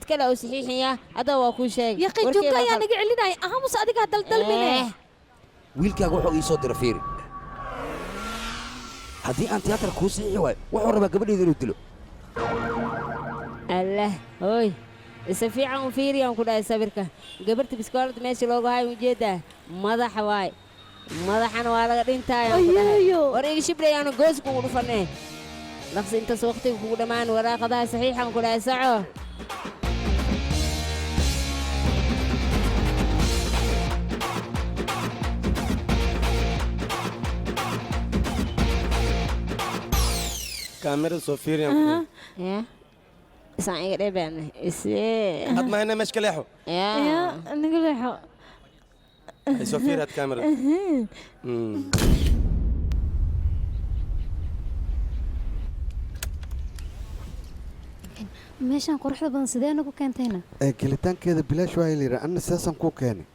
kale oo saxiixaya hadda waa kuu sheeg. Yaqi joogta ayaa naga celinaya, ahamus adiga ha daldalmine. Wiilkaaga wuxuu ii soo dira, fiiri, haddii aan tiyaatar kuu saxiixi waayo, wuxuu rabaa gabadheeda inuu dilo. Allah hooy, isa fiican u fiiriyaan ku dhahay. Sawirka gabarta biskoolada meesha loogu hayo ujeedaa, madaxa waay, madaxana waa laga dhintaayaan ku dhahay. War iga shibrayaanu goos kugu dhufanee, dhaqsi intaas waqtiga kugu dhammaan waraaqadaha saxiixan ku dhahay, soco. Kaamirada soo fiiriyaan ku dhahay. Ya isaan iga dhebaan isee. Had mahayna meesha ka leexo. Ya. Naga leexo. Ay soo fiiri had kaamirada. Meeshaan quruxda badan sidee nagu keentayna? Ee gelitaankeeda bilaash waa la yidhi, anna sidaasaan kuu keenay.